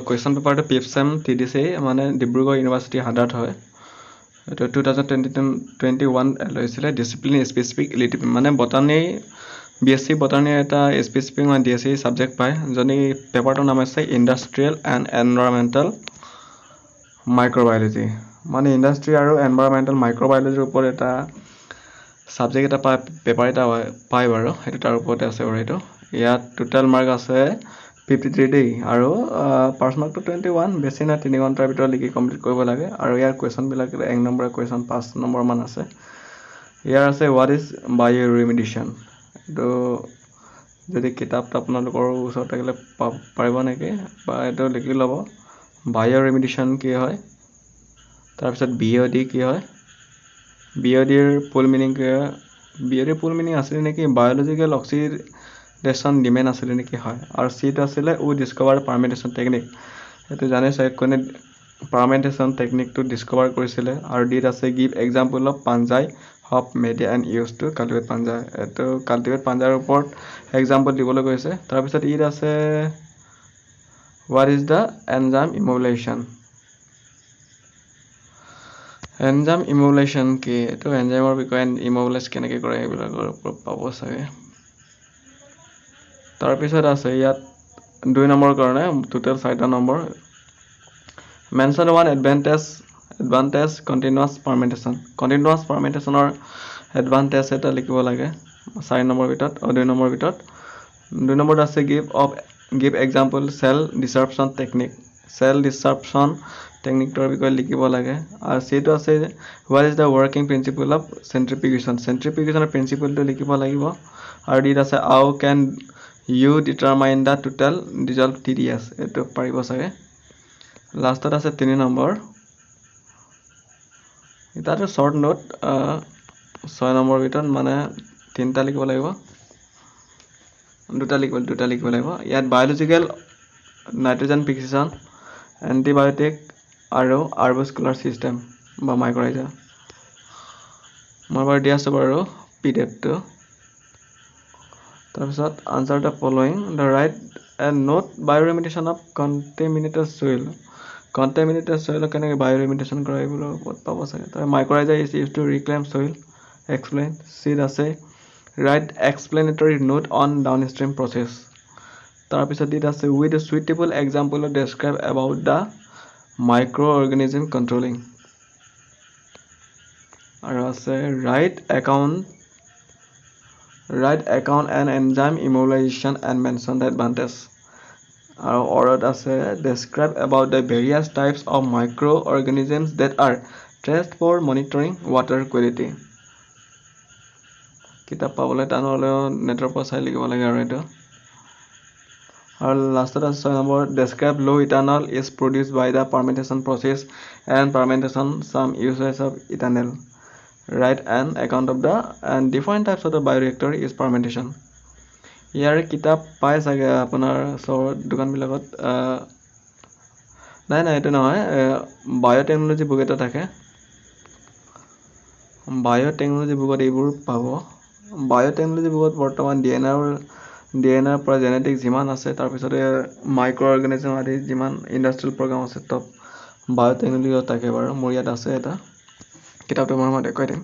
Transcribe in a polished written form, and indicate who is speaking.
Speaker 1: Question পেপাৰটো fifth চেম টিডিচি, মানে ডিব্ৰুগড় ইউনিভাৰ্চিটিৰ আণ্ডাৰত হয়। এইটো 2020-21 লৈছিলে। ডিচিপ্লিন স্পেচিফিক ইলেক্টিভ, মানে বটানী, বিএছচি বটানীৰ এটা স্পেচিফিক মানে ডিএছচি ছাবজেক্ট পায়, যদি পেপাৰটোৰ নাম আছে ইণ্ডাষ্ট্ৰিয়েল এণ্ড এনভাইৰমেণ্টেল মাইক্ৰ'বায়'লজি। মানে ইণ্ডাষ্ট্ৰি আৰু এনভাইৰমেণ্টেল মাইক্ৰ'বায়'লজিৰ ওপৰত এটা ছাবজেক্ট এটা পায়, পেপাৰ এটা পায় বাৰু। সেইটো তাৰ ওপৰতে আছে বাৰু। এইটো ইয়াত টোটেল মাৰ্ক আছে 53 দেই, আৰু পাছ মাৰ্কটো 21। বেছি নাই, 3 ঘণ্টাৰ ভিতৰত লিখি কমপ্লিট কৰিব লাগে। আৰু ইয়াৰ কুৱেশ্যনবিলাক এক নম্বৰ কুৱেশ্যন 5 নম্বৰমান আছে। ইয়াৰ আছে "What is bio remediation?" এইটো যদি কিতাপটো আপোনালোকৰ ওচৰত থাকিলে পাৰিব নেকি বা এইটো লিখি ল'ব, বায়' ৰিমিডিশ্যন কি হয়। তাৰপিছত বিঅ'ডি কি হয়, বিঅ'ডিৰ ফুল মিনিং কি হয়। বিঅ'ডিৰ ফুল মিনিং আছিলে নেকি বায়'লজিকেল অক্সিডেশ্যন ডিমেণ্ড আছিলে নেকি? হয়। আৰু চিটো আছিলে "Who discover fermentation technique?" সেইটো জানে চাগে, কোনে পাৰ্মেণ্টেশ্যন টেকনিকটো ডিছকভাৰ কৰিছিলে। আৰু ডিত আছে "Give example of fungi of media and use to cultivate fungi." এইটো কাল্টিভেট ফাঞ্জাইৰ ওপৰত এক্সাম্পল দিবলৈ কৈছে। তাৰপিছত ইত আছে "What is the enzyme immobilization?" Enzyme ইমবিলাইজেশ্যন কি? এইটো এনজাইমৰ বিষয়ে, ইমবিলাইজ কেনেকৈ কৰে, এইবিলাকৰ ওপৰত পাব চাগে। তাৰপিছত আছে ইয়াত 2 নম্বৰৰ কাৰণে টোটেল চাৰিটা number. "Mention one advantage continuous fermentation." Continuous পাৰ্মেণ্টেশ্যনৰ advantage এটা লিখিব লাগে 4 নম্বৰ ভিতৰত, 2 নম্বৰ ভিতৰত। 2 নম্বৰত আছে give example cell desorption technique. Cell desorption টেকনিকটোৰ বিষয়ে লিখিব লাগে। আৰু চিটো আছে "What is the working principle of centrifugation?" চেণ্ট্ৰিফিউগেশ্যনৰ প্ৰিন্সিপলটো লিখিব লাগিব। আৰু ডিত আছে "How can you determine the total dissolve TDS?" এইটো পাৰিব চাগে। লাষ্টত আছে 3 নম্বৰ, তাতো শ্বৰ্ট নোট 6 নম্বৰৰ ভিতৰত, মানে তিনিটা লিখিব লাগিব, দুটা লিখিব লাগিব। ইয়াত বায়'লজিকেল নাইট্ৰজেন ফিক্সেশ্যন, এণ্টিবায়'টিক আৰু আৰ্বস্কুলাৰ ছিষ্টেম বা মাইক্ৰৰাইজা। মই বাৰু দি আছোঁ বাৰু পিডিএফটো। তাৰপিছত answer the following, the write a note bioremediation of contaminated soil. Contaminated চইলক কেনেকৈ বায়'ৰিমিডিয়েশ্যন কৰা, এইবোৰৰ ওপৰত পাব চাগে। তাৰ "Mycorrhiza is use to reclaim soil, explain." চিত আছে "Write explanatory note on down stream process." তাৰপিছত ডিত আছে "With suitable example describe about the micro organism controlling." আৰু আছে write account and enzyme immobilization and mention the advantage." আৰু অৰত আছে "Describe about the various types of micro organisms that are test for monitoring water quality." কিতাপ পাবলৈ টান হ'লেও নেটৰ পৰা চাই লিখিব লাগে। আৰু এইটো আৰু লাষ্টত আছে 6 number, "Describe how ethanol is produce by the fermentation process and fermentation some uses of ethanol. Write an account of the and different types of the bioreactor is fermentation." ইয়াৰ কিতাপ পাই চাগে আপোনাৰ চহৰত দোকানবিলাকত। নাই নাই, এইটো নহয়, বায়'টেকনলজি বুক এটা থাকে। বায়'টেকনলজি বুকত এইবোৰ পাব। বায়'টেকনলজি বুকত বৰ্তমান ডিএনএৰ পৰা জেনেটিক যিমান আছে, তাৰপিছতে মাইক্ৰ' অৰ্গেনিজম আদি যিমান ইণ্ডাষ্ট্ৰিয়েল প্ৰগ্ৰাম আছে, টপ বায়'টেকনলজিত থাকে বাৰু। মোৰ ইয়াত আছে এটা কিতাপটো, মই দেখুৱাই দিম।